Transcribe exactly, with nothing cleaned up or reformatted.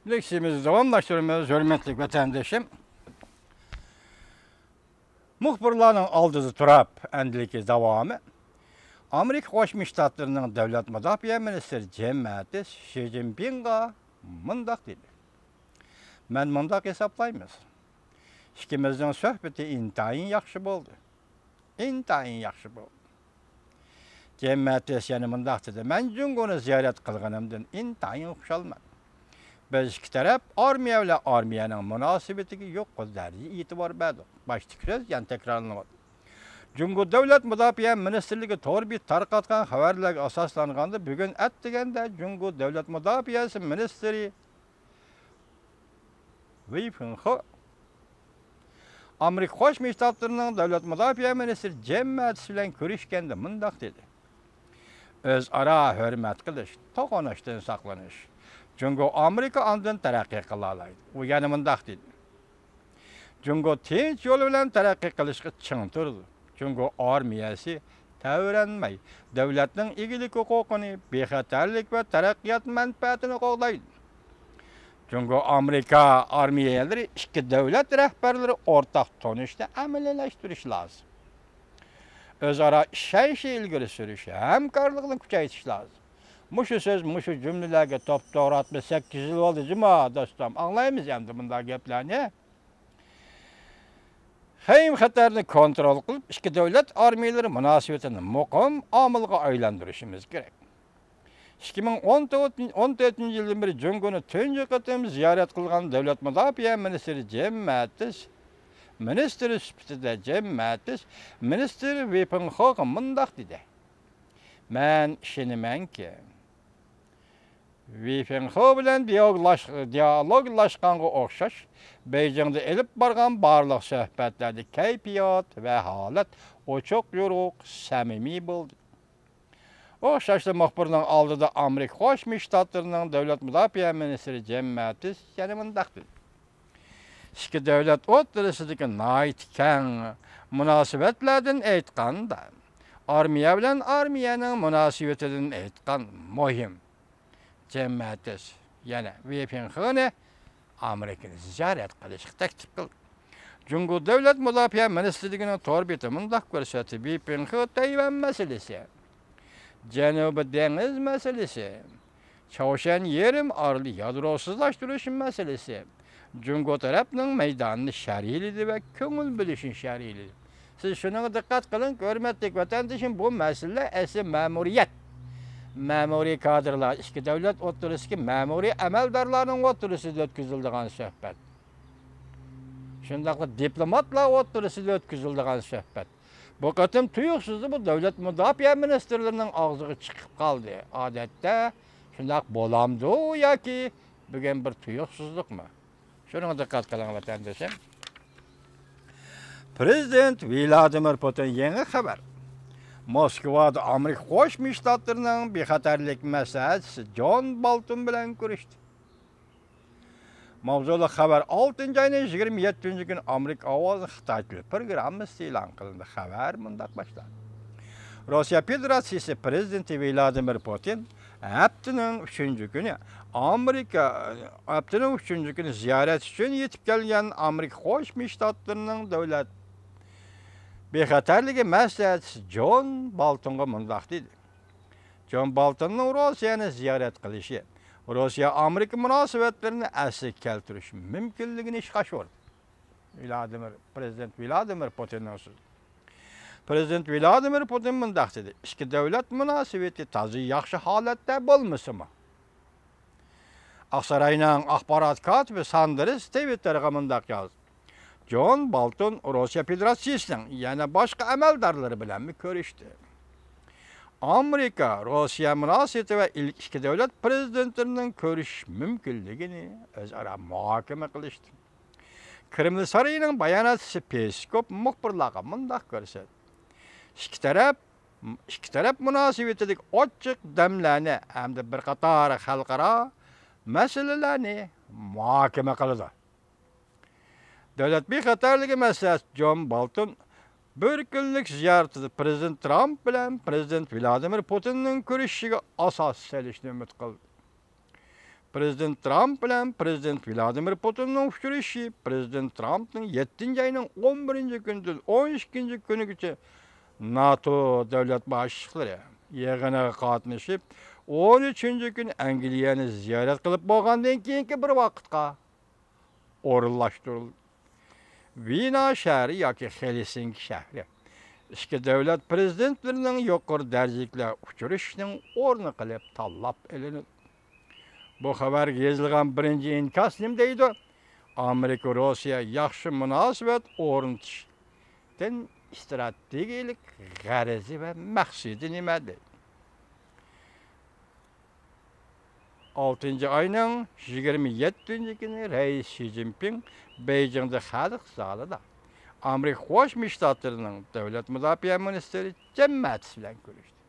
لېكسىيىمىزنى داۋاملاشتۇرىمىز، ھۆرمەتلىك ۋەتەندىشىم. مۇخبىرلارنىڭ ئالدىدا تۇرۇپ، ئەمدىكى داۋامى. ئامېرىكا قوشما شتاتلىرىنىڭ دۆلەت مۇداپىئە مىنىستىرى جېم ماتىس شى جىنپىڭغا مۇنداق دېدى: مەن مۇنداق ھېسابلايمىز، ئىككىمىزنىڭ سۆھبىتى ئىنتايىن ياخشى بولدى. ئىنتايىن ياخشى بولدى. جېم ماتىس يەنە مۇنداق دېدى: مەن جۇڭگونى زىيارەت قىلغىنىمدىن ئىنتايىن خۇشالمەن. بىز ئىككى تەرەپ ئارمىيە بىلەن ئارمىيەنىڭ مۇناسىۋىتىگە يۇقىرى دەرىجىدە ئېتىبار بەردۇق. باشتىكى سۆز يەنە تەكرارلىنىۋاتىدۇ. جۇڭگو دۆلەت مۇداپىئە مىنىستىرلىكى تور بېتى تارقاتقان خەۋەرلەرگە ئاساسلانغاندا، بۈگۈن ئەتىگەندە جۇڭگو دۆلەت مۇداپىئەسى مىنىستىرى ۋېي فېڭخې ئامېرىكا قوشما شتاتلىرىنىڭ دۆلەت مۇداپىئە مىنىستىرى جېم ماتىس بىلەن كۆرۈشكەندە مۇنداق دېدى: ئۆزئارا ھۆرمەت قىلىش، توقۇنۇشتىن ساقلىنىش. جۇڭگو ئامېرىكا ئاندىن تەرەققىي قىلالايدۇ. ئۇ يەنە مۇنداق دېدى: جۇڭگو تىنچ يول بىلەن تەرەققىي قىلىشقا چىڭ تۇرىدۇ. جۇڭگو ئارمىيەسى تەۋرەنمەي، دۆلەتنىڭ ئىگىلىك ھوقۇقىنى، بىخەتەرلىك ۋە تەرەققىيات مەنپەئەتىنى قوغدايدۇ. جۇڭگو ئامېرىكا ئارمىيەلىرى ئىككى دۆلەت رەھبەرلىرى ئورتاق تونۇشنى ئەمەلىيلەشتۈرۈش لازىم. ئۆزئارا ئىشەنچنى ئىلگىرى سۈرۈش، ھەمكارلىقنى كۈچەيتىش لازىم. مۇشۇ سۆز، مۇشۇ جۈملىلەرگە توپتوغرا ئاتمىش سەككىز يىل بولدى جۇما، دوستۇم. ئاڭلايمىز ئەمدى بۇنداق گەپلەرنى. خەۋپ-خەتەرنى كونترول قىلىپ، ئىككى دۆلەت ئارمىيەلىرى مۇناسىۋىتىنى مۇقىم ئامىلغا ئايلاندۇرۇشىمىز كېرەك. ئىككى مىڭ ئون تۆتىنچى يىلدىن بېرى جۇڭگونى تۇنجى قېتىم زىيارەت قىلغان دۆلەت مۇداپىئە مىنىستىرى جېم ماتىس، مىنىستىر سۈپىتىدە جېم ماتىس مىنىستىر ۋېي فېڭخېغا مۇنداق دېدى: مەن ئىشىنىمەنكى، ۋېي فېڭخې بىلەن دىيالوگلاش-، دىيالوگلاشقانغا ئوخشاش، بېيجىڭدا ئېلىپ بارغان بارلىق سۆھبەتلەردە كەيپىيات ۋە ھالەت ئوچۇق-يورۇق، سەمىمىي بولدى. ئوخشاشلا مۇخبىرنىڭ ئالدىدا ئامېرىكا قوشما شتاتلىرىنىڭ دۆلەت مۇداپىئە مىنىستىرى جېم ماتىس يەنە مۇنداق دېدى: ئىككى دۆلەت ئوتتۇرىسىدىكى ناھايىتى كەڭ مۇناسىۋەتلەردىن ئېيتقاندا، ئارمىيە بىلەن ئارمىيەنىڭ مۇناسىۋىتىدىن ئېيتقان مۇھىم. جېم ماتىس يەنە ۋېي فېڭخېنى ئامېرىكىنى زىيارەت قىلىشقا تەكلىپ قىلدى. جۇڭگو دۆلەت مۇداپىئە مىنىستىرلىكىنىڭ تور بېتى مۇنداق كۆرسەتتى: ۋېي فېڭخې تەيۋەن مەسىلىسى، جەنۇبىي دېڭىز مەسىلىسى، چاۋشيەن يېرىم ئارىلى يادروسىزلاشتۇرۇش مەسىلىسى، جۇڭگو تەرەپنىڭ مەيدانىنى شەرھلىدى ۋە كۆڭۈل بۆلۈشنى شەرھلىدى. سىز شۇنىڭغا دىققەت قىلىڭ، ھۆرمەتلىك ۋەتەندىشىم، بۇ مەسىلىلەر ئەسلى مەمۇرىيەت، مەمۇرىي كادىرلار، ئىككى دۆلەت ئوتتۇرىسىدىكى مەمۇرىي ئەمەلدارلارنىڭ ئوتتۇرىسىدا ئۆتكۈزۈلىدىغان سۆھبەت. شۇنداقلا دىپلوماتلار ئوتتۇرىسىدا ئۆتكۈزۈلىدىغان سۆھبەت. بۇ قېتىم تۇيۇقسىزلا بۇ دۆلەت مۇداپىئە مىنىستىرلىرىنىڭ ئاغزىغا چىقىپ قالدى. ئادەتتە شۇنداق بولامدۇ ياكى بۈگۈن بىر تۇيۇقسىزلىقمۇ؟ شۇنىڭغا دىققەت قىلىڭ، ۋەتەندىشىم. پىرېزىدېنت ۋلادىمىر پۇتىن يېڭى خەۋەر. موسكۋادا ئامېرىكا قوشما شتاتلىرىنىڭ بىخەتەرلىك مەسلىھەتچىسى جون بولتون بىلەن كۆرۈشتى. ماۋزۇلۇق خەۋەر ئالتىنچى ئاينىڭ يىگىرمە يەتتىنچى كۈنى ئامېرىكا ئاۋازى خىتاي تىلى پروگراممىسىدا ئېلان قىلىندى. خەۋەر مۇنداق باشلانغان: روسىيە فېدېراتسىيىسى پىرېزىدېنتى ۋلادىمىر پۇتىن ھەپتىنىڭ ئۈچىنچى كۈنى ئامېرىكا، ھەپتىنىڭ ئۈچىنچى كۈنى زىيارەت ئۈچۈن يېتىپ كەلگەن ئامېرىكا قوشما شتاتلىرىنىڭ دۆلەت بىخەتەرلىكى مەسلىھەتچىسى جون بولتونغا مۇنداق دېدى: جون بولتوننىڭ روسىيەنى زىيارەت قىلىشى روسىيە-ئامېرىكا مۇناسىۋەتلىرىنى ئەسلىگە كەلتۈرۈش مۇمكىنلىكىنى ئىشقا ئاشۇردى. ۋلادىمىر، پىرېزىدېنت ۋلادىمىر پۇتىننىڭ سۆزى. پىرېزىدېنت ۋلادىمىر پۇتىن مۇنداق دېدى: ئىككى دۆلەت مۇناسىۋىتى تازا ياخشى ھالەتتە بولمىسىمۇ. ئاقساراينىڭ ئاخبارات كاتىپى ساندېرس تىۋىتتېرغا مۇنداق يازدى: جون بولتون روسىيە فېدېراتسىيىسىنىڭ يەنە باشقا ئەمەلدارلىرى بىلەنمۇ كۆرۈشتى. ئامېرىكا روسىيە مۇناسىۋىتى ۋە ئىل-، ئىككى دۆلەت پىرېزىدېنتلىرىنىڭ كۆرۈشۈش مۇمكىنلىكىنى ئۆزئارا مۇھاكىمە قىلىشتى. كرېمل سارىيىنىڭ باياناتچىسى پېسكوف مۇخبىرلارغا مۇنداق كۆرسەتتى: ئىككى تەرەپ، ئىككى تەرەپ مۇناسىۋىتىدىكى ئوچۇق دەملەرنى ھەمدە بىر قاتار خەلقئارا مەسىلىلەرنى مۇھاكىمە قىلىدۇ. دۆلەت بىخەتەرلىكى مەسلىھەتچىسى جون بولتون بىر كۈنلۈك زىيارىتىدە پىرېزىدېنت ترامپ بىلەن پىرېزىدېنت ۋلادىمىر پۇتىننىڭ كۆرۈشۈشىگە ئاساس سېلىشنى ئۈمىد قىلدى. پرېزىدېنت ترامپ بىلەن پرېزىدېنت ۋلادىمىر پۇتىننىڭ ئۇچرىشىشى پرېزىدېنت ترامپنىڭ يەتتىنچى ئاينىڭ ئون بىرىنچى كۈنىدىن ئون ئىككىنچى كۈنىگىچە ناتو دۆلەت باشلىقلىرى يىغىنىغا قاتنىشىپ، ئون ئۈچىنچى كۈنى ئەنگلىيەنى زىيارەت قىلىپ بولغاندىن كېيىنكى بىر ۋاقىتقا ئورۇنلاشتۇرۇلدى. ۋېنا شەھىرى ياكى خېلسىنكى شەھىرى ئىككى دۆلەت پرېزىدېنتلىرىنىڭ يۇقىرى دەرىجىلىكلەر ئۇچرىشىشىنىڭ ئورنى قىلىپ تاللاپ ئېلىنىدۇ. بۇ خەۋەرگە يېزىلغان بىرىنچى ئىنكاس نېمە دەيدۇ؟ ئامېرىكا روسىيە ياخشى مۇناسىۋەت ئورنىتىشتىن ئىستراتېگىيەلىك غەرىزى ۋە مەقسىتى نېمە؟ دەيدۇ. ئالتىنچى ئاينىڭ يىگىرمە يەتتىنچى كۈنى رەئىس شى جىنپىڭ بېيجىڭدا خەلق زالىدا ئامېرىكا قوشما شتاتلىرىنىڭ دۆلەت مۇداپىئە مىنىستىرى جىم ماتىس بىلەن كۆرۈشتى.